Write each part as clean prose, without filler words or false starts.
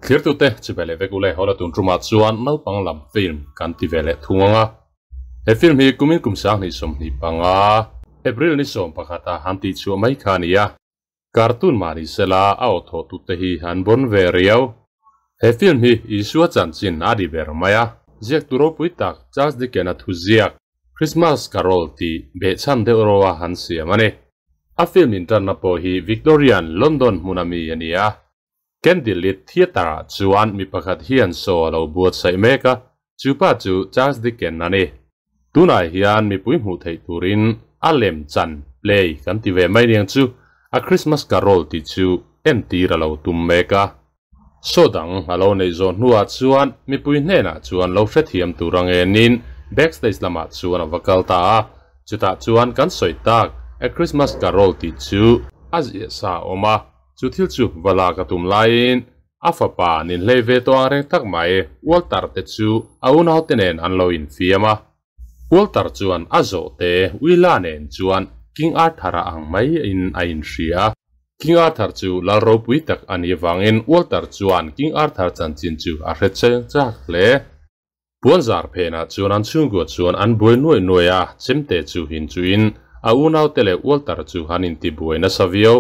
Thirtute chu ve leh vek ule hawla tun tumah chuan naupang lam film kan ti ve leh thung anga. He film hi kumin kum 2025 April ni 11 a han tih chhuah mai kha a ni a. Cartoon mah ni sela a aw thawh tute hi an bawn ve riau. He film hi Isua chanchin a ri ber mai a. Ziaktu ropui tak Charles Dickens-a thuziak Christmas Carol tih behchhan deuh ro a han siam a ni. A film intanna pawh hi Victorian London hmuna mi a ni a. Candlelit Theatre-ah chuan mi pakhat hian show a lo buatsaih mek a, chu pa chu Charles Dickens a ni. Tunah hian mipui hmuh theih turin a lem chan, play, kan ti ve mai niang chu, A Christmas Carol tih chu entir a lo tum mek a. Show dang a lo neih zawh hnuah chuan mipui hnenah chuan lo hrethiam tur angenin backstage lamah chuan a va kal ta a, chutah chuan kan sawi tak A Christmas Carol tih chu a ziah sa a awm a. Chu thil chu va lak a tum laiin a fapa ninhlei ve tawh ang reng tak mai Walter te chu a unaute nen an lo infiam a. Walter chuan a zawhte Willa nen chuan King Arthur-a ang maiin a inhria a. King Arthur chu lal ropui tak a nih avangin Walter chuan King Arthur chanchin chu a hre cheng chak hle. Puanzar phenah chuan an chhungkua chuan an buai nuaih nuaih a, chemte chu hin chuin a unaute leh Walter chu an intibuai nasa viau.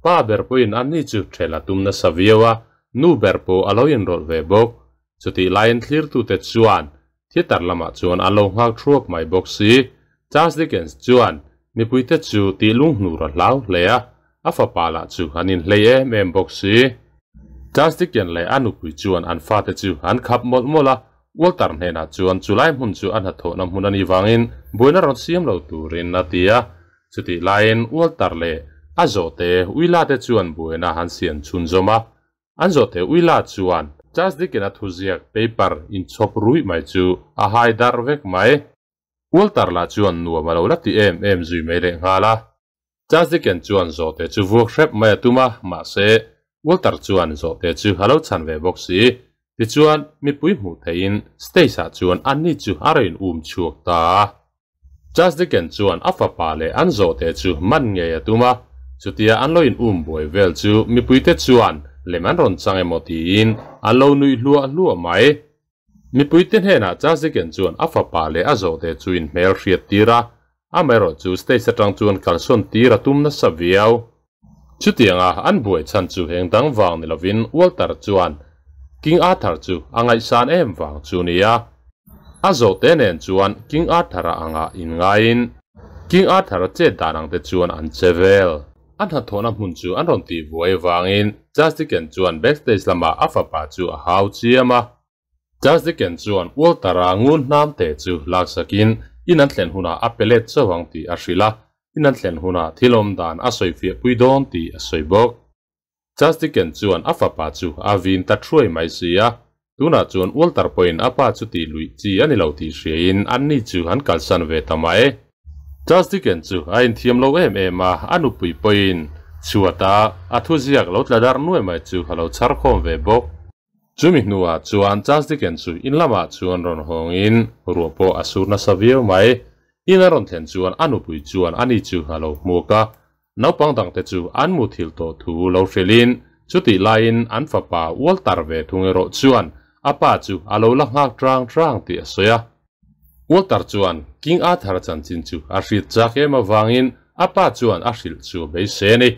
Pa ber pawhin anni chu ṭhel a tum nasa viau a, nu ber pawh a lo inrawlh ve bawk. Chutih laiin thlirtute chuan theatre lamah chuan an lo nghak thuap mai bawk si. Charles Dickens chuan mipuite chu tih lunghnur a hlau hle a, A fapa lah chu an inhlei em em bawk si. Charles Dickens leh a nupui chuan an fate chu an khap mawlh mawlh a, Walter hnenah chuan chulai hmun chu a hnathawhna hmun a nih vangin buaina rawn siam lo turin a ti a. Chutih laiin Walter leh a zawhte Willa te chuan buaina an siam chhunzawm a. An zawhte Willa chuan Charles Dickens-a thuziak paper inchhawp ruih mai chu a hai darh vek mai. Walter lah chuan nuam a lo la ti em em zui mai leh nghal a. Charles Dickens chuan zawhte chu vuak hrep mai a tum a, mahse, Walter chuan zawhte chu a lo chhan ve bawk si. Tichuan, mipui hmuh theihin stage-ah chuan anni chu a rawn um chhuak ta a. Charles Dickens chuan a fapa leh an zawhte chu man ngei a tum a, chutia an lo in um buai vel chu mipuite chuan lem an rawn chang emaw tiin an lo nuih hluah hluah mai. Mipuite hnenah Chaziken chuan a fapa leh a zawhte chu inhmel hriat tir a, amaherawh chu stage atang chuan kalsawn tir a tum nasa viau. Chutianga an buai chhan chu heng dang vang ni lovin Walter chuan King Arthur chu a ngaihsan em vang chu nia. A zawhte nen chuan King Arthur-a anga inngaiin King Arthur-a chet dan ang te chuan an che vel. A hnathawhna hmun chu an rawn tih buai avangin Chaziken chuan backstage lamah a fapa chu a hau chiam a. Charles Dickens chuan Walter-a ngun hnamte chu laksakin in an thlen hunah a pe let chauh ang tih a hrilh a, in an thlen hunah thil awm dan a sawifiah pui dawn tih a sawi bawk. Charles Dickens chuan a fapa chu a vin ta thuai mai si a, tunah chuan Walter pawhin a pa chu tih luih chi a ni lo tih hriain anni chu an kalsan ve ta mai. Charles Dickens chu a inthiam lo em em a, a nupui pawhin chhuata a thuziak lo tla darh nuai mai chu a lo chhar khawm ve bawk. Chumi hnuah chuan Charles Dickens chu in lamah chuan rawn hawngin ruah pawh a sur nasa viau mai. In a rawn thlen chuan a nupui chuan ani chu a lo hmuk a, naupang dangte chu an muthilh tawh thu lo hrilhin chutih laiin an fapa Walter ve thung erawh chuan a pa chu a lo la nghak ṭang ṭang tih a sawi a. Walter chuan King Arthur chanchin chu a hriat chak em avangin a pa chuan a hrilh chu a beisei a ni.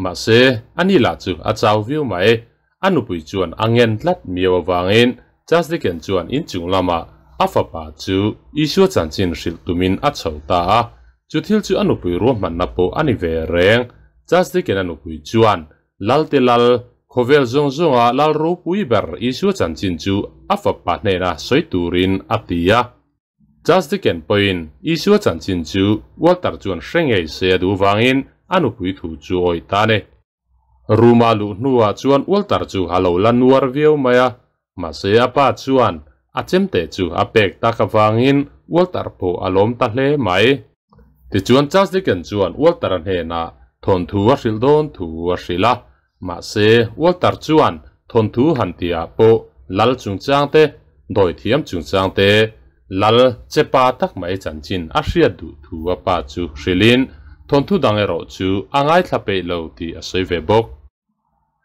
Mahse, ani lah chu a chau viau mai. A nupui chuan a ngen tlat miau avangin Charles Dickens chuan inchung lamah a fapa chu Isua chanchin hrilh tumin a chho ta a. Chu thil chu a nupui ruahmanna pawh a ni ve reng. Charles Dickens-a nupui chuan Lalte Lal, khawvel zawng zawnga Lal ropui ber Isua chanchin chu a fapa hnena sawi turin a ti a. Charles Dickens pawhin Isua chanchin chu Walter chuan hre ngei se a duh vangin a nupui thu chu awih ta a ni. Room-a luh hnuah chuan Walter chu a lo la nuar viau mai a, mahse a pa chuan a chemte chu a pek tak avangin Walter pawh a lawm ta hle mai. Tichuan Charles Dickens chuan Walter-a hnenah thawnthu a hrilh dawn thu a hrilh a, Mahse, Walter chuan thawnthu han tihah pawh lal chungchangte, dawithiam chungchangte, lal chepa tak mai chanchin a hriat duh thu a pa chu hrilhin thawnthu dang erawh chu a ngaithla peih lo tih a sawi ve bawk.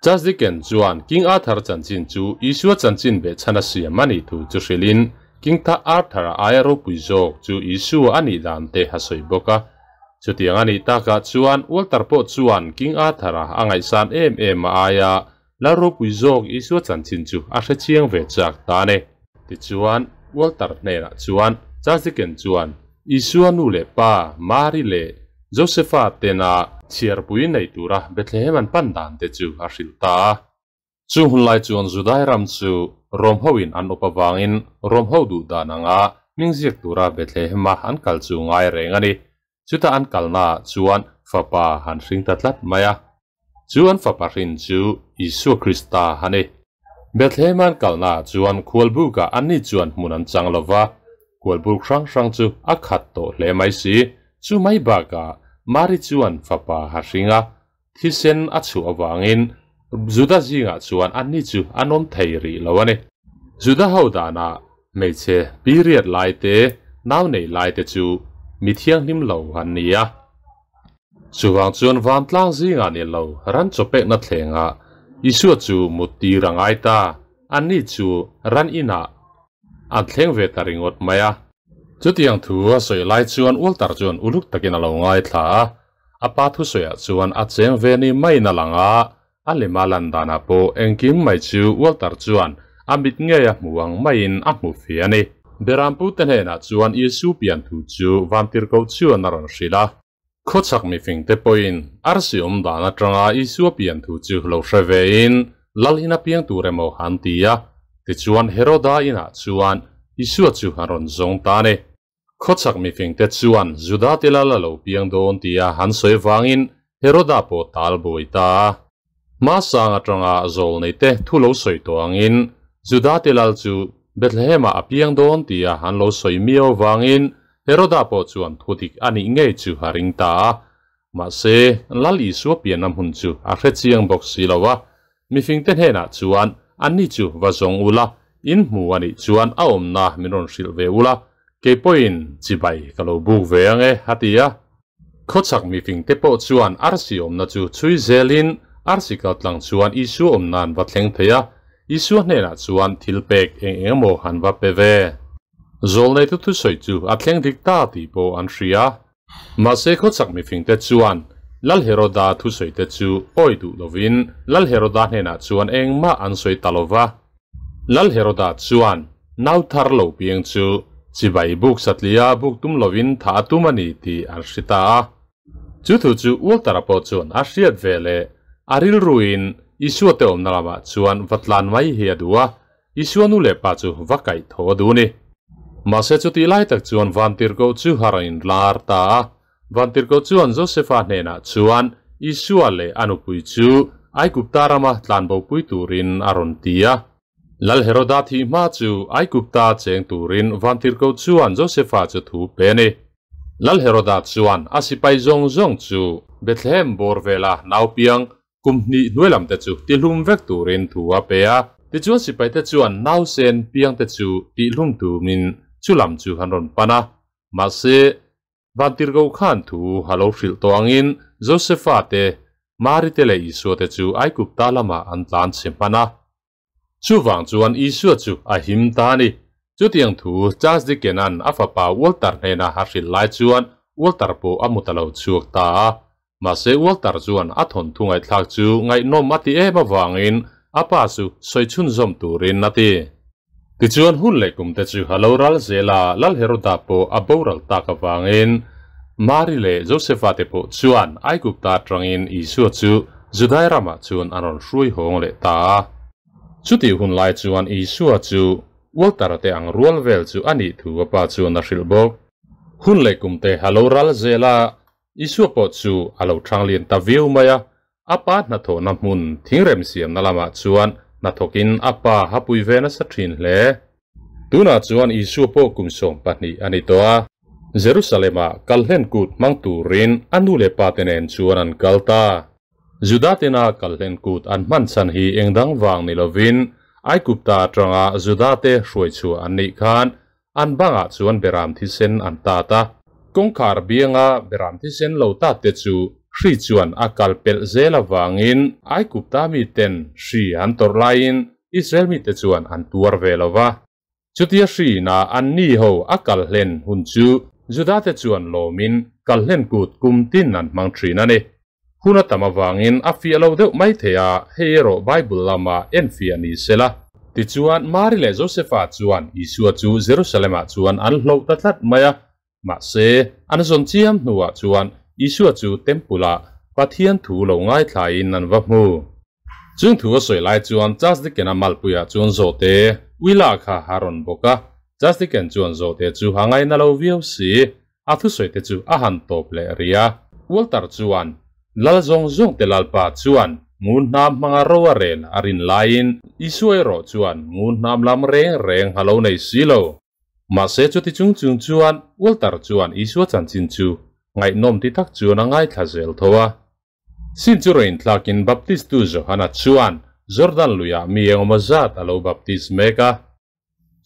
Charles Dickens chuan King Arthur chanchin chu Isua chanchin behchhan a siam a nih thu chu hrilhin King Tha Arthur-a aia ropui zawk chu Isua a nih dan te a sawi bawk a. Chutiang a nih takah chuan Walter pawh chuan King Arthur-a a ngaihsan em em a aia Lal ropui zawk Isua chanchin chu a hre chiang ve chak ta a ni. Tichuan, Walter hnenah chuan Charles Dickens chuan Isua nu leh pa Mari leh Josepha tena chhiarpui nei tura Bethlehem an pan dan te chu a hrilh ta a. Chu hunlai chuan Judai ram chu Rom hoin an awp avangin Rom ho duh dan anga hming ziak tura Bethlehem-a an kal chu ngai reng a ni. Chuta an kalnaah chuan fapa han hring ta tlat mai a. Chu an fapa hrin chu Isua Krista a ni. Bethlehem an kalnaah chuan khualbukah anni chuan hmun an chang lo va, khualbuk hrang hrang chu a khat tawh hle mai si. Chu mai bakah Mari chuan fapa a hring a, thisen a chhuah avangin Juda zingah chuan anni chu an awm thei rih lo a ni. Juda ho danah hmeichhe period lai te, nau nei lai te chu mi thianghlim lo an ni a. Chuvang chuan vantlang zingah ni lo ran chawpekna thlengah Isua chu mut tir a ngai ta, anni chu ran inah an thleng ve ta ringawt mai a. Chutiang thu a sawi lai chuan Walter chuan uluk takin a lo ngaithla a, a pa thusawiah chuan a cheng ve ni maiin a lang a, a lema lan danah pawh engkim mai chu Walter chuan a mit ngei a hmu ang maiin a hmu fe a ni. Berampu te hnenah chuan Isu pian thu chu Vantirhkoh chuan a rawn hrilh a. Khawchhak mifingte pawhin arsi awm dan atanga Isua pian thu chu lo hre vein Lal ina piang tur emaw an ti a, tichuan Heroda inah chuan Isua chu an rawn zawng ta a ni. Khawchhak mifingte chuan Juda te Lal a lo piang dawn tia an sawi vangin Heroda pawh tal buai ta a. Hmasang atanga zawlneite thu lo sawi tawh angin Juda te Lal chu Bethlehem-ah a piang dawn tia an lo sawi miau vangin Heroda pawh chuan thu dik a nih ngei chu a ring ta a. Mahse, Lal Isua pianna hmun chu a hre chiang bawk si lo a. Mifingte hnenah chuan, Anni chu va zawng ula, in hmu a nih chuan a awmna min rawn hrilh ve ula, kei pawhin chibai ka lo buk ve ang e, a ti a. Khawchhak mifingte pawh chuan arsi awmna chu chhui zelin arsi kaltlang chuan Isua awmna an va thleng thei a, Isua hnenah chuan thil pek eng eng emaw an va pe ve. Zawlneitu thusawi chu a thleng dik ta tih pawh an hria. Mahse khawchhak mifingte chuan Lal Heroda thusawite chu awi duh lovin Lal Heroda hnenah chuan engmah an sawi ta lova. Lal Heroda chuan nau thar lo piang chu chibai buk satlia buk tum lovin tha a tum a ni tih an hre ta a. Chu thu chu Walter-a pawh chuan a hriat ve leh a rilruin Isua te awmna lamah chuan va tlan mai hi a duh a, Isua nu leh pa chu va kaih tho a duh a ni. Mahse chutih lai tak chuan Vantirhkoh chu a rawn inlar ta a, Vantirhkoh chuan Josefa hnenah chuan Isua leh a nupui chu Aigupta rama tlanbopui turin a rawn ti a. Lal Heroda thih hma chu Aigupta cheng turin Vantirhkoh chuan Josefa chu thu pe a ni. Lal Heroda chuan a sipai zawng zawng chu Bethlehem bawr vela naupiang kum hnih hnuai lam te chu tihlum vek turin thu a pe a. Tichuan sipaite chuan nausen piangte chu tihlum tumin chu lam chu an rawn pan a. Mahse, Vantirhkoh khan thu a lo hrilh tawh angin Josefa te, Mari te leh Isua te chu Aigupta lamah an tlan chhe hman a. Chuvang chuan Isua chu a him ta a ni. Chutiang thu Charles Dickens-a'n a fapa Walter hnena a hrilh lai chuan Walter pawh a mu ta lo chhuak ta a. Mahse Walter chuan a thawnthu ngaihthlak chu ngaihnawm a ti em avangin a pa chu sawi chhunzawm turin a ti. Tichuan hun leh kum te chu a lo ral zel a, Lal Heroda pawh a boral tak avangin Mari leh Josefa te pawh chuan Aigupta atangin Isua chu Judai ramah chuan an rawn hruai hawng leh ta a. Chutih hun lai chuan Isua chu Walter-a te ang rual vel chu a nih thu a pa chuan a hrilh bawk. Hun leh kum te a lo ral zel a, Isua pawh chu a lo thang lian ta viau mai a, a pa hnathawhna hmun thingrem siamna lamah chuan hnathawkin a pa a pui ve nasa thin hle. Tunah chuan Isua pawh kum 20 a ni tawh a, Jerusalem-ah kalhlen kut hmang turin a nu leh pa te nen chuan an kal ta. Juda tena kalhlen kut an hman chhan hi eng dang vang ni lovin Aigupta atanga Juda te hruai chhuah an nih khan An bangah chuan beram thisen an tat a. Kawngkhar bianga beram thisen lo tat te chu Hri chuan a kal pelh zel avangin Aigupta miten hri an tawrh laiin Israel mite chuan an tuar ve lo va. Chutia hri na an ni ho a kal hlen hun chu Judate chuan lawmin kal hlen kut kum tin an hmang thin a ni. Hun a tam avangin a fiah lo deuh mai thei a, hei erawh Bible lama enfiah ni sela. Tichuan, Mari leh Josefa chuan Isua chu Jerusalem-ah chuan an hloh ta tlat mai a. Mahse, an zawn chiam hnuah chuan Isua chu Temple-ah Pathian thu lo ngaithlain an va hmu. Chung thu a sawi lai chuan Chasdiken-a malpuiah chuan zawhte Willa kha a rawn bawk a. Chasdiken chuan zawhte chu a ngaina lo viau si. A thusawi te chu a han tawp leh rih a. Walter chuan, Lal zawng zawngte Lalpa chuan ngun hnam hmanga ro a rel a rin laiin Isua erawh chuan ngun hnam lam reng reng a lo nei si lo. Mahse chuti chung chung chuan Walter chuan Isua chanchin chu ngaihnawm ti tak chuan a ngaithla zel tho a. Sin chu rawn inthlakin Baptistu Johana chuan Jordan luiah mi engemaw zat a lo baptis mek a.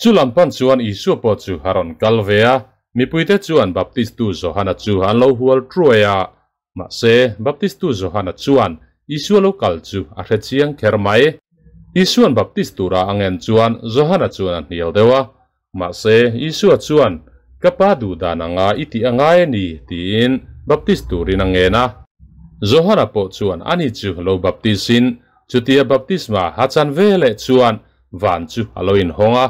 Chu lam pan chuan Isua pawh chu a rawn kal ve a, mipuite chuan Baptistu Johana chu an lo hual truai a. Mahse, Baptistu Johana chuan Isua lo kal chu a hre chiang kher mai. Isua'n baptis tura a ngen chuan Johana chuan a hnial deuh a. Mahse, Isua chuan, Ka Pa duh dan anga i tih a ngai a ni, tiin baptis turin a ngen a. Johana pawh chuan ani chu lo baptisin, chutia baptisma a chan veleh chuan van chu a lo inhawng a.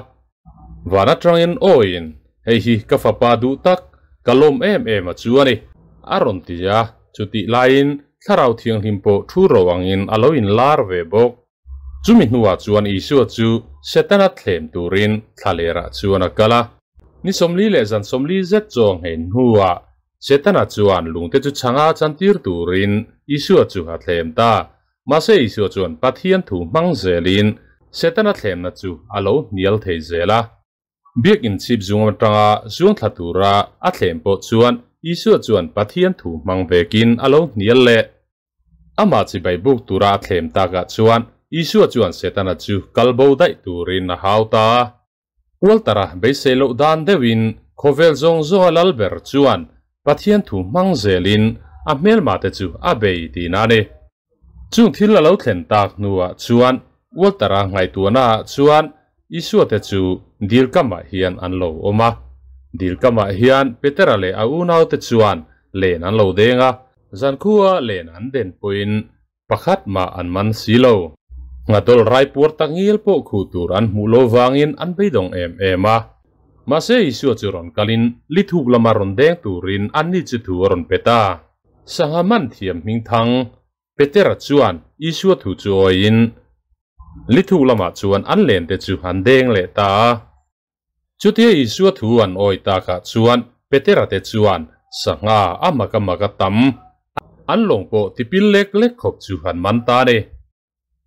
Van atangin awiin, Hei hi ka fapa duh tak, ka lawm em em a chu a ni, a rawn ti a. Chutih laiin Thlarau Thianghlim pawh thu ro angin a lo inlar ve bawk. Chumi hnuah chuan Isua chu Setana thlem turin thlalerah chuan a kal a. Ni 40 leh zan 40 zet chaw nghein hnuah Setana chuan lungte chu chhanga chantir turin Isua chu a thlem ta. Mahse Isua chuan Pathian thu hmang zelin Setana thlemna chu a lo hnial thei zel a. Biakinn chhip zung atanga zuang thla tura a thlem pawh chuan Isua chuan Pathian thu hmang vekin a lo hnial leh. Amah chibai buk tura a thlem takah chuan Isua chuan Setana chu kal bo daih turin a hau ta a. Walter-a beisei loh dan deuhin khawvel zawng zawnga lal ber chuan Pathian thu hmang zelin a hmelmate chu a bei tihna a ni. Chung thil a lo thlen tak hnuah chuan Walter-a ngaihtuahnaah chuan Isua te chu dil kamah hian an lo awm a. Dil kamah hian Petera leh a unaute chuan len an lo deng a. Zankhua len an den pawhin pakhat mah an man si lo. Nghadawlh raipuar tak ngil pawh khuh tur an hmuh lo vangin an beidawng em em a. Mahse Isua chu rawn kalin lithuk lama rawn deng turin anni chu thu a rawn pe ta. Sangha man thiam hmingthang Petera chuan Isua thu chu awiin lithuk lamah chuan an lente chu an deng leh ta a. Chutia Isua thu an awi takah chuan Petera te chuan sangha a mak a mak a tam an lawng pawh tipil lek lek khawp chu an man ta a ni.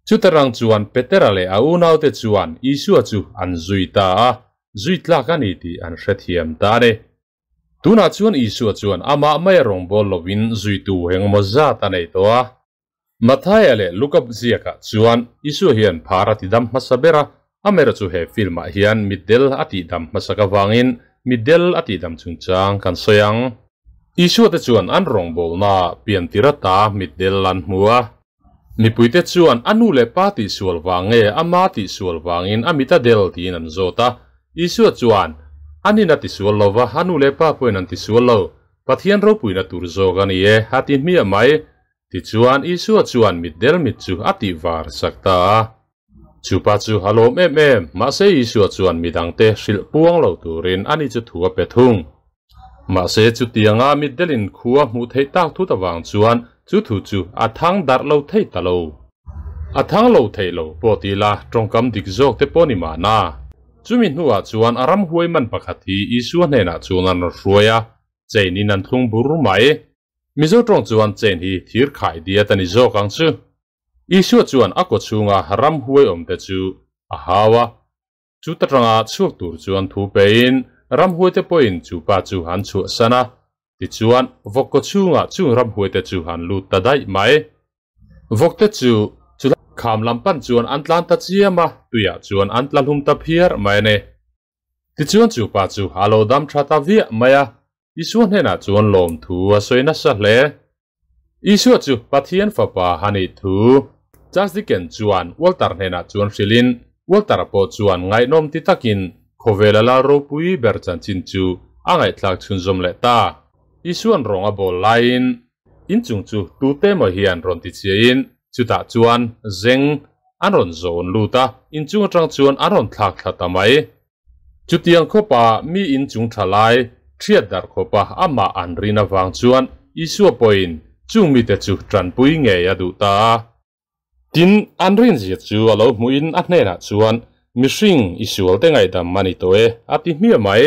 Chuta rang chuan Petera leh a unaute chuan Isua chu an zui ta a, zui tlak a ni tih an hrethiam ta a ni. Tunah chuan Isua chuan amah mai a rawngbâwl lovin zuitu engemaw zat a nei tawh a. Mathaia leh Luka ziakah chuan Isua hian phar a tidam hmasa ber a, amaherawhchu chu he film-ah hian mitdel a tihdam hmasak avangin mitdel a tihdam chungchang kan sawi ang. Isua te chuan an rawngbâwlnaah piantir ata mitdel an hmu a. Mipuite chuan a nu leh pa tihsual vang nge ama tihsual vangin a mit a del tiin an zawt a. Isua chuan, Anin a tisual lo va, a nu leh pa pawhin an tisual lo. Pathian ropuina tur zawk a ni e, a ti hmiah mai. Tichuan, Isua chuan mitdel mit chu a tihvar sak ta a. Chu pa chu a lawm em em, mahse Isua chuan midangte hrilh puang lo turin ani chu thu a pe thung. Mahse chutianga mitdelin khua hmuh theih tak thut avang chuan chu thu chu a thang darh lo thei ta lo. A thang lo thei lo pawh ti ila tawngkam dik zawk te pawh ni mahna. Chumi hnuah chuan a ram huai man pakhat hi Isua hnenah chuan an rawn hruai a, chain in an thlung bur mai. Mizo tawng chuan chain hi thir khai diat a ni zawk ang chu. Isua chuan a kaw chhunga ramhuai awmte chu a hau a, chuta tanga chhuak tur chuan thu pein ramhuaite pawhin chu pa chu an chhuahsan a, tichuan vawk kaw chhungah chung ramhuaite chu an lut ta daih mai. Vawkte chu chulai kham lam pan chuan an tlan ta chiam a, tuiah chuan an tla hlum ta phiar mai a ni. Tichuan chu pa chu a lo dam tha ta viah mai a, Isua hnenah chuan lawmthu a sawi nasa hle. Isua chu Pathian Fapa a nih thu Charles Dickens chuan Walter hnenah chuan hrilhin, Walter-a pawh chuan ngaihnawm ti takin khawvela lal ropui ber chanchin chu a ngaihthlak chhunzawm leh ta. Isua'n rawng a bawl laiin inchung chu tute emaw hian rawn ti chiahin chutah chuan zeng an rawn zawn lut a, inchung atang chuan an rawn thlak thla ta mai. Chutiang khawpa mi inchung tha lai thiat darh khawpa amah an rin avang chuan Isua pawhin chung mite chu tanpui ngei a duh ta a. Tin, an rinzia chu a lo hmuhin a hnenah chuan, Mihring, i sualte ngaihdam a ni tawh e, a ti hmiah mai.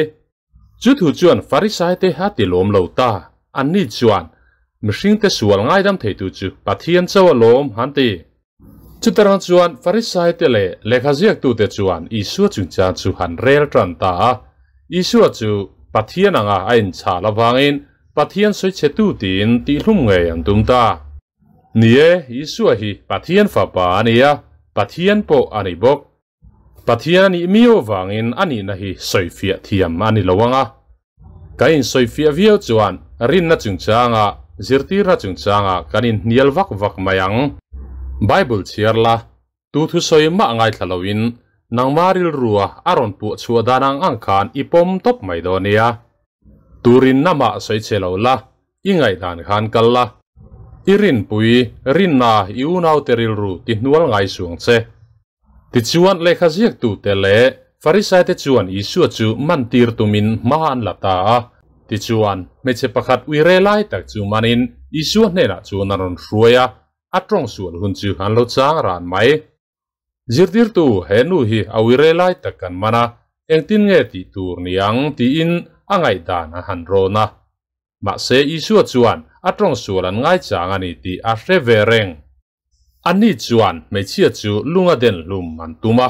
Chu thu chuan Farisaite a ti lawm lo ta. Anni chuan, Mihringte sual ngaidam theitu chu Pathian chauh a lawm, an ti. Chutarang chuan Farisaite leh lehkhaziaktute chuan Isua chungchang chu han rel tan ta a. Isua chu Pathian anga a inchhal avangin Pathian sawichhetu tiin tihhlum ngei an tum ta. Ni e, Isua hi Pathian Fapa a ni a, Pathian pawh a ni bawk. Pathian a nih miau avangin a nihna hi sawifiah thiam a ni lo ang a. Kan insawifiah viau chuan rinna chungchanga, zirtirna chungchanga kan inhnial vak vak mai ang. Bible chhiar la, tu thusawi mah ngaithla loin nangma rilrua a rawn puah chhuah dan ang ang khan i pawm tawp mai dawn nia. Tu rinna mah sawi che lo la, i ngaihdan khan kal la. I rinpui, rinna i unaute rilru ti hnual ngai suang che. Tichuan, lehkha ziaktute leh Farisaite chuan Isua chu mantir tumin hma an la ta a. Tichuan, hmeichhe pakhat uire lai tak chu manin Isua hnenah chuan a rawn hruai a, a tawng sual hun chu an lo chang ran mai. Zirtirtu, he nu hi a uire lai tak kan man a, engtin nge tih tur ni ang tiin a ngaihdan a han rawn a. Mahse, Isua chuan a tawng sual an ngaichang a ni tih a hre ve reng. Anni chuan hmeichhia chu lunga den hlum an tum a.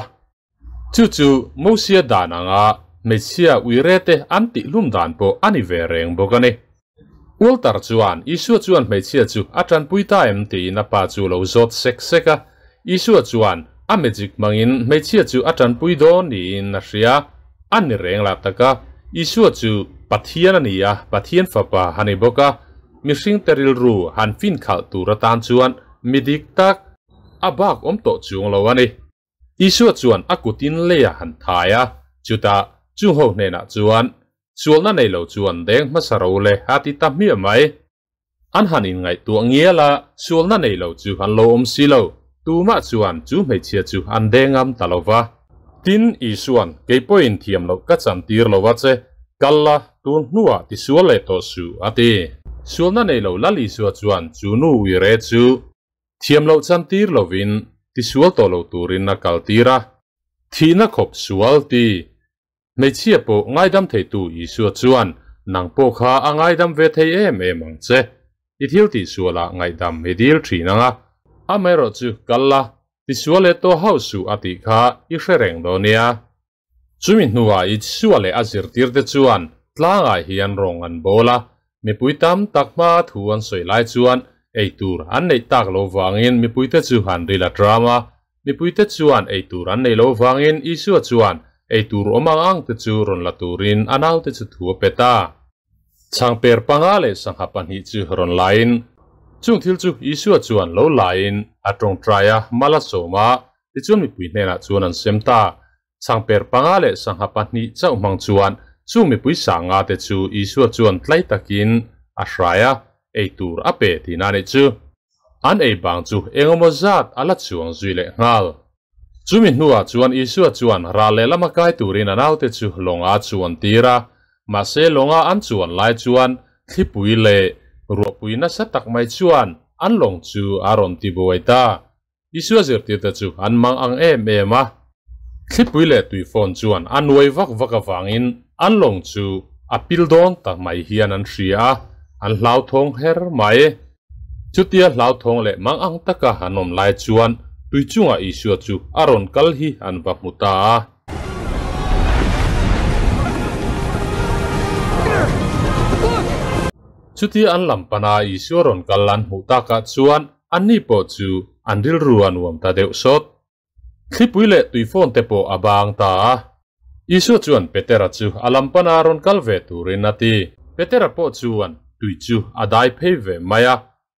Chu chu Mosia dan anga hmeichhia uirete an tih hlum dan pawh a ni ve reng bawk a ni. Walter chuan Isua chuan hmeichhia chu a tanpui ta em tiin a pa chu lo zawt sek sek a. Isua chuan a magic hmangin hmeichhia chu a tanpui dawn niin a hria. A ni reng lah tak a, Isua chu Pathian a ni a, Pathian Fapa a ni bawk a. Mihringte rilru han fin khalh tur atan chuan mi dik tak a bak awm tawh chuang lo a ni. Isua chuan a kutin lei a han thai a, chutah chung ho hnenah chuan, Sualna nei lo chuan deng hmasa ro le a ti ta hmiah mai. An han inngaihtuah ngial a, sualna nei lo chu an lo awm si lo. Tumah chuan chu hmeichhia chu an deng ngam ta lo va. Tin, Isua'n, Kei pawhin thiam loh ka chantir lo a che, kal la, tun hnuah ti sual leh tawh suh, a ti. Sualna nei lo Lal Isua chuan chu nu uire chu thiam loh chantir lovin ti sual tawh lo turin a kaltir a. Thihna khawp sual ti Hmeichhia pawh ngaidam theitu Isua chuan nang pawh kha a ngaidam ve thei em em ang che. I thil tihsualah ngaihdam i dil thin ang a. Amaherawh chu kal la, tisual leh tawh hauh suh a tih kha i hre reng dawn nia. Chumi hnuah Isua leh a zirtirte chuan tlangah hian rawng an bawl a, mipui tam tak hma thu an sawi lai chuan ei tur an neih tak lo vangin mipuite chu an ril a tram a, Mipuite chuan ei tur an nei lo vangin Isua chuan ei tur awm ang ang te chu rawn la turin a naute chu thu a pe ta. Chhangper panga leh sangha pahnih chu rawn lain, chung thil chu Isua chuan lo lain a tawngtai a, mal a sawm a, tichuan mipui hnenah chuan an sem ta. Chhangper panga leh sangha pahnih chauh hmang chuan chung mipui sanga te chu Isua chuan tlai takin a hrai a, ei tur a pe tihna a nih chu. An ei bang chu engemaw zat a la chuang zui leh nghal. Chumi hnuah chuan Isua chuan ral lehlam a kai turin a naute chu lawnga a chuan tir a. Mahse lawnga an chuan lai chuan thlipui leh ruahpui nasa tak mai chuan an lawng chu a rawn ti buai ta. Isua zirtirte chu an mang ang em em a. Thlipui leh tuifawn chuan a nuai vak vak avangin an lawng chu a pil dawn tak mai hian an hria a, an hlauthawng her mai. Chutia hlauthawng leh mang ang taka an awm lai chuan tui chungah Isua chu a rawn kal hi an va hmu ta a. Chutia an lam pana Isua rawn kal an hmuh takah chuan Anni pawh chu an rilru a nuam ta deuh sawt. Thlipui leh tuifawn te pawh a bang ta a. Isua chuan Petera chu a lam pana rawn kal ve turin a ti. Petera pawh chuan tui chu a dai phei ve mai a.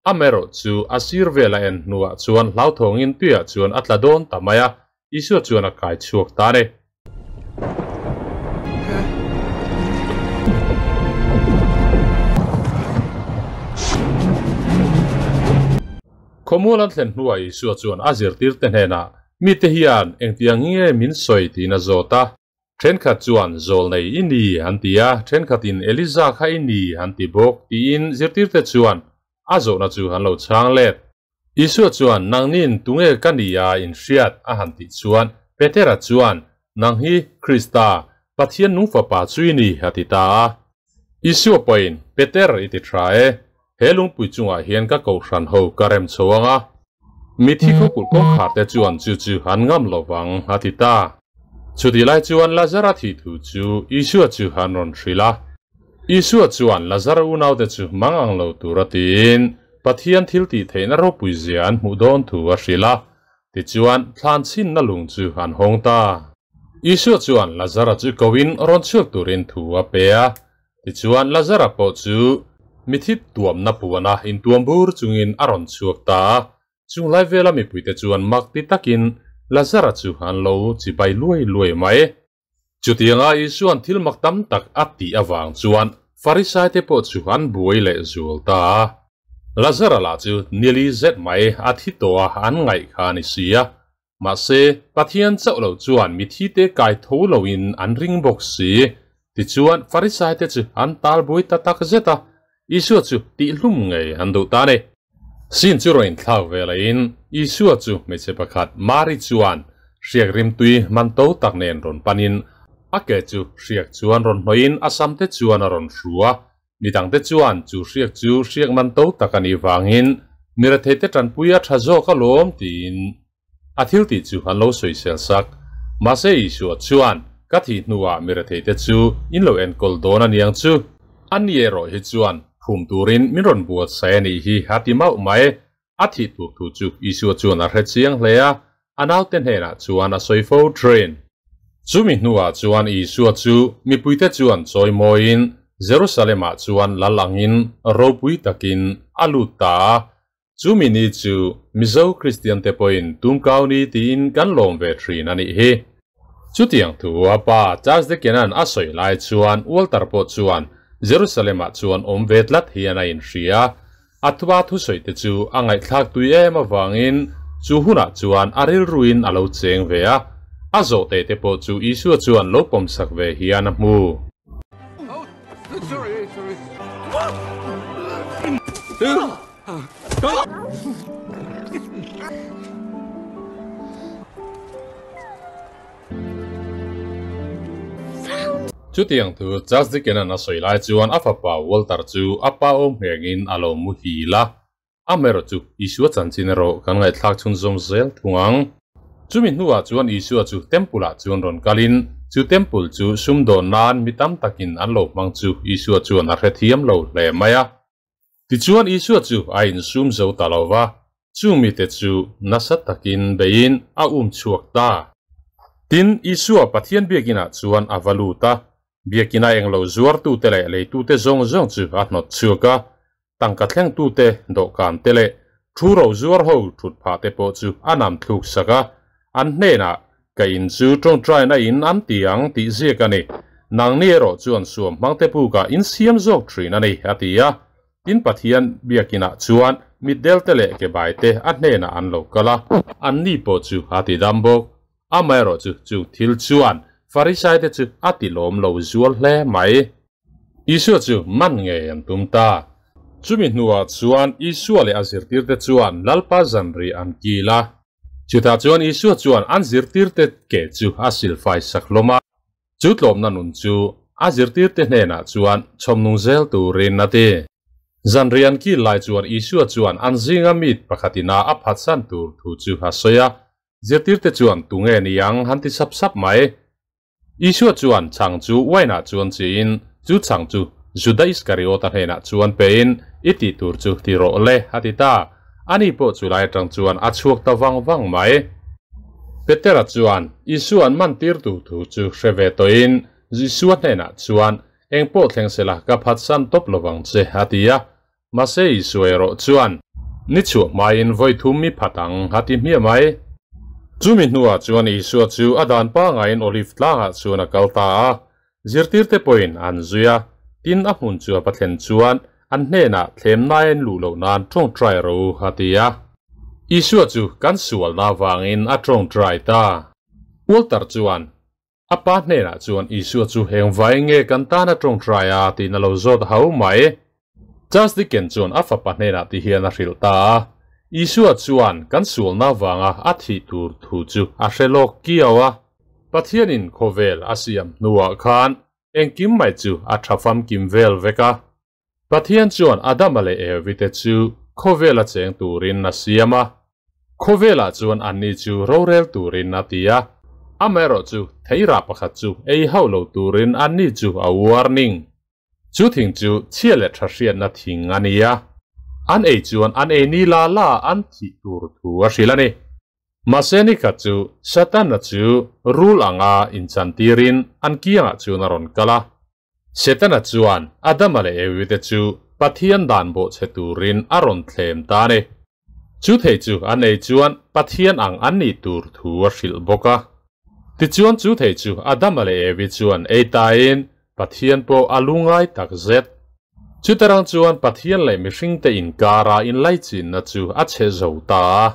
Amaherawhchu a sir vel a en hnuah chuan hlauthawngin tuiah chuan a tla dawn ta mai a, Isua chuan a kai chhuak ta a ni. Khawmual an thlen hnuah Isua chuan a zirtirte hnenah, Mite hian engtiang nge min sawi tiin a zawt a. Thenkhat chuan Zawlnei i ni an ti a, thenkhatin Eliza kha i ni an ti bawk tiin zirtirte chuan a zawhna chu an lo chhang let. Isua chuan, Nangnin tunge ka ni a inhriat? a han tih chuan Petera chuan, Nang hi Krista, Pathian nung Fapa chu i ni, a ti ta a. Isua pawhin, Peter, i ti tha e. He lungpui chungah hian ka kohhran ho ka rem chho ang a. Mithi khawkulh kawngkhar te chuan chu chu an ngam lo vang, a ti ta. Chutih lai chuan Lazara thih thu chu Isua chu an rawn hrilh a. Isua chuan Lazara unaute chu mang ang lo tur a tiin Pathian thil tih theihna ropui zia an hmuh dawn thu a hrilh a. Tichuan, thlan chhinna lung chu an hawng ta. Isua chuan Lazara chu koin rawn chhuak turin thu a pe a. Tichuan, Lazara pawh chu mithi tuamna puana intuam bur chungin a rawn chhuak ta a. Chung lai vela mipuite chuan mak ti takin Lazara chu an lo chibai luai luai mai. Chutianga Isua'n thil mak tam tak a tih avang chuan Farisaite pawh chu an buai leh zual ta a. Lazara lah chu nili zet mai a thi tawh a an ngaih kha a ni si a. Mahse, Pathian chauh lo chuan mithite kai tho loin an ring bawk si. Tichuan, Farisaite chu an tal buai ta tak zet a, Isua chu tihhlum ngei an duh ta a ni. Sin chu rawn inthlak ve lahin Isua chu hmeichhe pakhat Mari chuan hriak rimtui man to tak nen rawn panin a ke chu hriak chuan rawn hnawhin a samte chuan a rawn hru a. Midangte chuan chu hriak chu hriak man to tak a nih vangin mi retheite tanpui a tha zawk alawm tiin a thil tih chu an lo sawisel sak. Mahse Isua chuan, Ka thih hnuah mi retheite chu in lo enkawl dawn a niang chu. A ni erawh hi chuan phum turin min rawn buatsaih a nih hi a ti mauh mai. A thih tur thu chu Isua chuan a hre chiang hle a, a naute hnenah chuan a sawi fo thin. Chumi hnuah chuan Isua chu mipuite chuan chawimawiin Jerusalem-ah chuan lal angin ropui takin a lut ta a. Chumi ni chu Mizo Kristian te pawhin Tumkau ni tiin kan lawm ve thin a nih hi. Chutiang thu a pa Charles Dickens-a'n a sawi lai chuan Walter pawh chuan Jerusalem-ah chuan awm ve tlat hian a inhria. A thua thusawi te chu a ngaihthlak tui em avangin chu hunah chuan a rilruin a lo cheng ve a, a zawhte te pawh chu Isua chuan lo pawmsak ve hian a hmu. Chutiang thu Charles Dickens-a'n a sawi lai chuan a fapa Walter chu a pa awm nghengin a lo muhil a. Amaherawh chu Isua chanchin erawh kan ngaihthlak chhunzawm zel thung ang. Chumi hnuah chuan Isua chu Temple-ah chuan rawn kalin, chu Temple chu sumdawn nan mi tam takin an lo hmang chu Isua chuan a hrethiam lo hle mai a. Tichuan Isua chu a insum zo ta lo va, chung mite chu nasa takin beiin a um chhuak ta. Tin, Isua Pathian biakinah chuan a va lut a, biakina englo zuartute leh leitute zawng zawng chu a hnawt chhuak a, tangka thlengtute dawhkan te leh thu ro zuar ho thut phah te pawh chu a nam thluk sak a, an hnenah, Ka in chu tawngtaina in an ti ang tih ziak a ni. Nangni erawh chuan suam hmangte pukah in siam zawk thin a ni, a ti a. Tin Pathian biakinah chuan mitdelte leh kebaite a hnenah an lo kal a, anni pawh chu a ti dam bawk. Amaherawh chu chung thil chuan Farisaite chu a ti lawm lo zual hle mai. Isua chu man ngei an tum ta. Chumi hnuah chuan Isua leh a zirtirte chuan Lalpa zanri an kil a. Chutah chuan Isua chuan an zirtirte ke chu a silfai sak hlawm a. Chu tlawmna nun chu a zirtirte hnenah chuan chhawmnung zel turin a ti. Zanri an kil lai chuan Isua chuan an zinga mit pakhatina a phatsan tur thu chu a sawi a. Zirtirte chuan tunge ni ang han ti sap sap mai. Isua chuan chhang chu uainah chuan chiin, chu chhang chu Juda Iskariota hnenah chuan pein, I tih tur chu ti rawh le, a ti ta. Ani pawh chu lai atang chuan a chhuak ta vang vang mai. Petera chuan Isua an mantirtu thu chu hre ve tawhin, Isua hnenah chuan, Eng pawh thleng sela ka phatsan tawp lovang che, a ti a. Mahse Isua erawh chuan. Ni chhuah hmain vawi thum mi phat ang a ti hmiah mai. Chumi hnuah chuan Isua chu a dan pangaiin Olive tlangah chuan a kal ta a, zirtirte pawhin an zui a, tin a hmun chu a va thlen chuan an hnenah thlemnain luh loh nan tawngtai ro a ti a. Isua chu kan sualna avangin a tawngtai ta. Walter chuan A pa hnenah chuan Isua chu heng vai nge kan tana tawngtai a tiin a lo zawt hau mai. Charles Dickens chuan a fapa hnenah ti hian a hrilh ta a, Isua chuan kan sualna vanga a thih tur thu chu a hre lawk kiau a. Pathianin khawvel a siam hnuah khan engkim mai chu a tha famkim vel vek a. Pathian chuan Adama leh Evi te chu khawvela cheng turin a siam a. Khawvelah chuan anni chu rorel turin a ti a. Amaherawhchu theirah pakhat chu ei hauh lo turin anni chu a warning. Chu thing chu chhia leh tha hriatna thing a ni a. An ei chuan an ei ni la la an thih tur thu a hrilh a ni. Mahse nikhat chu Satana chu rul anga inchantirin an kiangah chuan a rawn kal a. Setana chuan Adama leh Evi te chu Pathian dan bawhchhe turin a rawn thlem ta a ni. Chu thei chu an ei chuan Pathian ang an nih tur thu a hrilh bawk a. Tichuan chu thei chu Adama leh Evi chuan ei tain Pathian pawh a lu ngai tak zet. Chutarang chuan Pathian leh mihringte inkara inlaichinna chu a chhe zo ta a.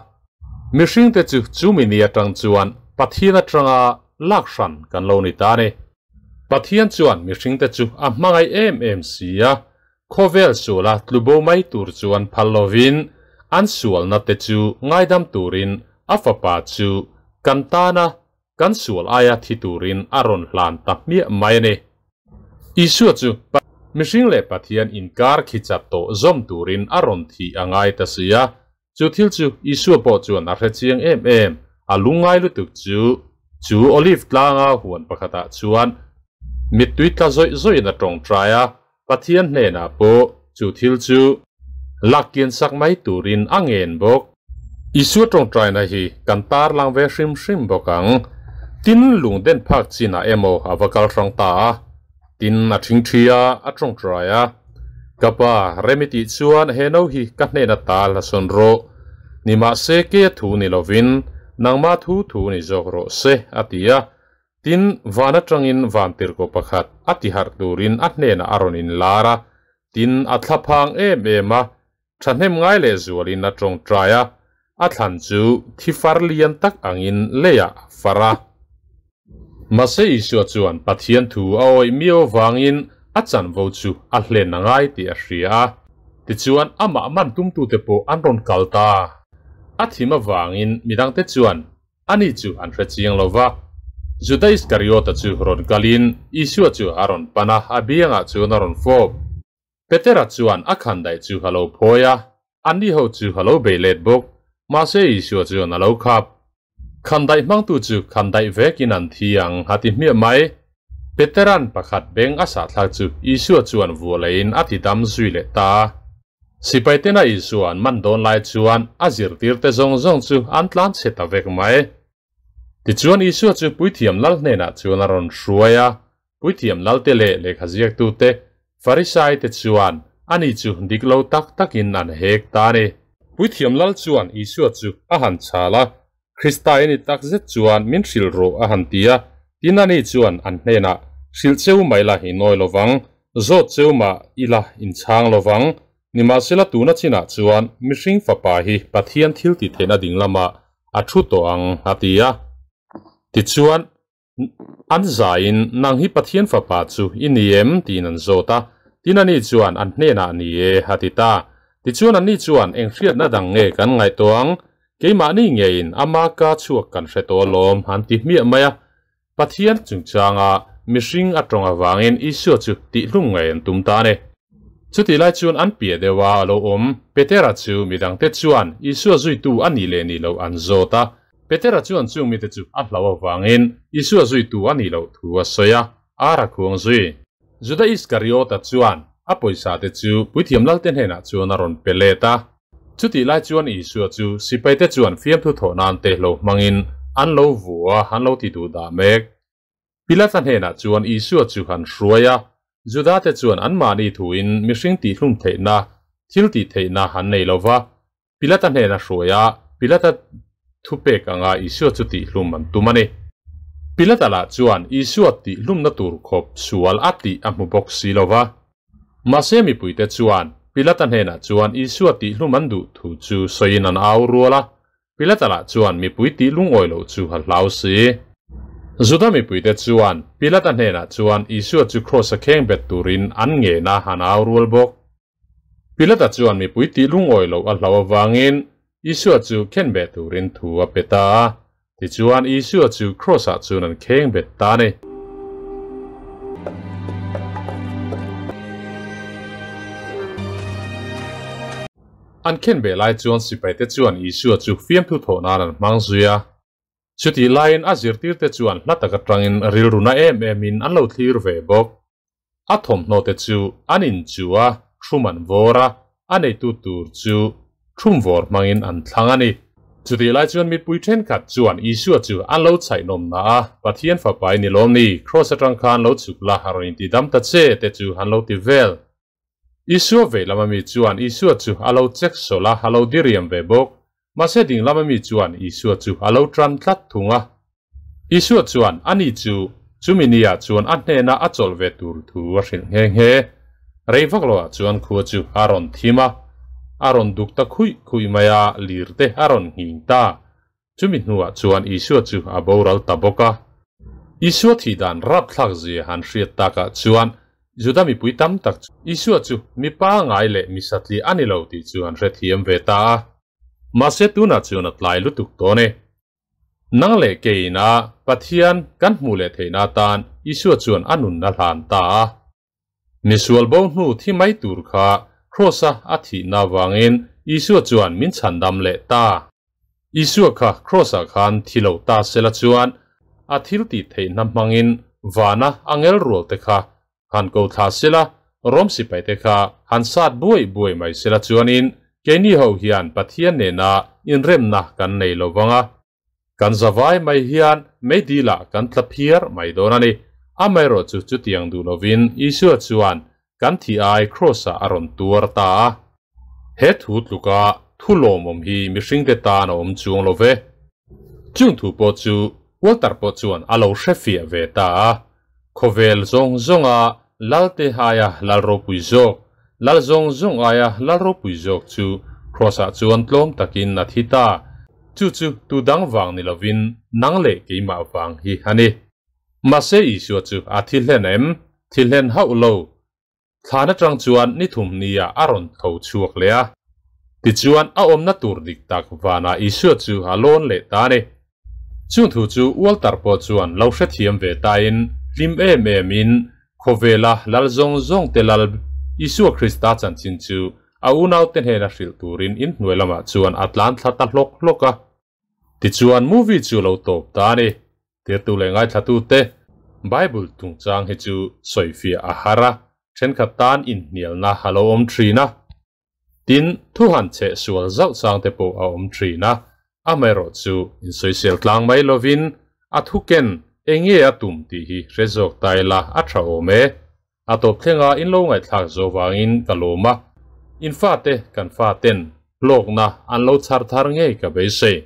Mihringte chu chumi ni atang chuan Pathian atanga lak hran kan lo ni ta a ni. Pathian chuan mihringte chu a hmangaih em em si a, khawvel suala tlubo mai tur chuan phal lovin an sualna te chu ngaidam turin a fapa chu kan tana kan sual aia thi turin a rawn hlan ta hmiah mai a ni. Isua chu mihring leh Pathian inkar khichat tawh zawm turin a rawn thih a ngai ta si a, Chu thil chu Isua pawh chuan a hre chiang em em, a lungngai lutuk chu chu Olive tlanga huan pakhatah chuan mittui tla zawih zawihin a tawngtai a, Pathian hnenah pawh chu thil chu lak kian sak mai turin a ngen bawk. Isua tawngtaina hi kan tarlang ve hrim hrim bawk ang. Tin, lungden phak chinah emaw a va kal hrang ta a. Tin, a ṭhingṭhi a, a ṭawngṭai a. Ka pa, rem i tih chuan he no hi ka hnena tal a sawn rawh. Nimahse, ke a thu ni lovin, nangma thu thu ni zawk rawh se, a ti a. Tin, van aṭangin vantirhkoh pakhat a ti harh turin a hnenah a rawn inlar a. Tin, a thlaphang em em a, ṭhahnem ngai leh zualin a ṭawngṭai a, a thlan chu thi far lian tak angin leiah a far a. Mahse Isua chuan Pathian thu a awih miau avangin a chanvo chu a hlen a ngai tih a hria a, tichuan amah man tumtute pawh an rawn kal ta. A thim avangin midangte chuan ani chu an hre chiang lo va. Juda Iskariota chu rawn kalin Isua chu a rawn pan a, a biangah chuan a rawn fawp. Petera chuan a khandaih chu a lo phawi a, anni ho chu a lo bei let bawk. Mahse Isua chuan a lo khap. Khandaih hmangtu chu khandaih vekin an thi ang a ti hmiah mai. Petera'n pakhat beng a sahthlak chu Isua chuan vualeiin a ti dam zui leh ta a. Sipai tena Isua an man dawn lai chuan a zirtirte zawng zawng chu an tlan chhe ta vek mai. Tichuan Isua chu Puithiam Lal hnenah chuan a rawn hruai a, Puithiam Lalte leh lehkha ziaktute, Farisaite chuan ani chu dik lo tak takin an hek ta a ni. Puithiam Lal chuan Isua chu a han chhal a, Krista i ni tak zet chuan min hrilh rawh a han ti a. Tin ani chuan an hnenah, Hrilh cheu mai la i nawi lovang, zawt cheu mah ila inchhang lovang, Nimahsela tuna chinah chuan mihring fapa hi Pathian thil ti theihna ding lamah a thu tawh ang a ti a. Tichuan, an zaiin nang hi Pathian fapa chu i ni em tiin an zawt a. Tin ani chuan an hnenah ni e a ti ta. Tichuan anni chuan eng hriatna dang nge kan ngaihtuah ang? Keimahni ngeiin ama ka chhuak kan hre tawh alawm an ti hmiah mai a. Pathian chungchanga mihring a tawng avangin Isua chu tihhlum ngei an tum ta a ni. Chutih lai chuan an piah deuha a lo awm Petera chu midangte chuan Isua zuitu a nih leh nih loh an zawt a. Petera chuan chung mite chu a hlauh avangin Isua zuitu a nih loh thu a sawi a, ar a khuang zui. Juda Iskariota chuan a pawisa te chu puithiam lalte hnenah chuan a rawn pe let a. Chutih lai chuan Isua chu sipaite chuan fiamthu thawh nan te lo hmangin an lo vu a, an lo ti duh dah mek. Pilata hnenah chuan Isua chu han hruai a, Judate chuan anmahni thuin mihring tihhlum theihna, thil tih theihna an nei lo va. Pilata hnena hruai a, Pilata thupek anga Isua chu tihhlum an tum a ni. Pilata lah chuan Isua tihhlumna tur khawp sual a tih a hmu bawk si lo va. Mahse mipuite chuan Pilata hnenah chuan Isua tihhlum an duh thu chu sawiin an au rual a, Pilata lah chuan mipui tih lungawi loh chu a hlau si. Juda mipuite chuan Pilata hnenah chuan Isua chu kraws-a kheng bet turin an ngen a, an au rual bawk. Pilata chuan mipui tih lungawi loh a hlauh avangin Isua chu khen beh turin thu a pe ta a. Tichuan Isua chu kraws-ah chuan an kheng bet ta a ni. An khen beh lai chuan sipaite chuan Isua chu fiamthu thawh nan an hmang zui a. Chutih laiin a zirtirte chuan hla tak atangin rilruna em emin an lo thlir ve bawk. A thawmhnaw te chu an inchu a, thum an vawr a, a neitu tur chu thum vawr hmangin an thlang a ni. Chutih lai chuan mipui thenkhat chuan Isua chu an lo chhaihnawmna a, Pathian Fapa i ni lawm ni, Kraws atang khan lo chhuk la, a rawn intidam ta che te chu an lo ti vel. Isua vei lama mi chuan Isua chu a lo chek sawlh a, a lo diriam ve bawk. Mahse ding lama mi chuan Isua chu a lo tan tlat thung a. Isua chuan ani chu chumi niah chuan a hnena a chawlh ve tur thu a hrilh nghe nghe. Rei vak loah chuan khua chu a rawn thim a, a rawn duk ta khuih khuih mai a, lir te a rawn nghing ta. Chumi hnuah chuan Isua chu a boral ta bawk a. Isua thih dan rapthlak zia han hriat takah chuan Juda mipui tam tak chu Isua chu mi pangai leh mi satliah a ni lo tih chu an hrethiam ve ta a. Mahse tunah chuan a tlai lutuk dawn e. Nang leh keina Pathian kan hmuh leh theihna atan Isua chuan a nunna hlan ta a. Misual bo hnu thi mai tur kha Kraws-a a thihna avangin Isua chuan min chhandam leh ta. Isua kha Kraws-ah khan thi lo ta sela chuan a thil tih theihna hmangin vana angel rual te kha han ko thla sela, Rom sipai te kha han sat buai buai mai sela chuanin keini ho hian Pathian nena inremna kan nei lo vang a. Kan zavai mai hian meidil ah kan tla phiar mai dawn a ni. Amaherawhchu chutiang duh lovin Isua chuan kan thih ai Kraws-ah a rawn tuar ta a. He thu tluka thu lawmawm hi mihringte tan a awm chuang lo ve. Chung thu pawh chu Walter pawh chuan a lo hre fiah ve ta a. Khawvel zawng zawnga Lalte aia Lal ropui zawk, Lal zawng zawng aia Lal ropui zawk chu Kraws-ah chuan tlawm takin a thi ta. Chu chu tu dang vang ni lovin nang leh keimah vang hi a ni. Mahse Isua chu a thi hlen em? Thi hlen hauh lo. Thlan atang chuan ni thum nia a rawn tho chhuak leh a. Tichuan a awmna tur dik tak vanah Isua chu a lawn leh ta a ni. Chung thu chu Walter pawh chuan lo hrethiam ve tain hlim em em in khawvela lal zawng zawng te lal Isua Krista chanchin chu a unaute hnena hrilh turin inhnuai lamah chuan a tlan thla ta hlawk hlawk a. Tichuan movie chu lo tawp ta a ni. Tirtu leh ngaithlatute Bible chungchang hi chu sawifiah a har a, thenkhat tan inhnialna a lo awm thin a. Tin, thu han cheh sual zauh chang te pawh a awm thin a, amaherawh chu insawisel tlang mai lovin a thu ken eng nge a tum tih hi hre zawk ta ila a tha awm e. A tawp thlenga in lo ngaihthlak zo vangin ka lawm a, in fate kan faten hlawkna an lo chhar thar ngei ka beisei.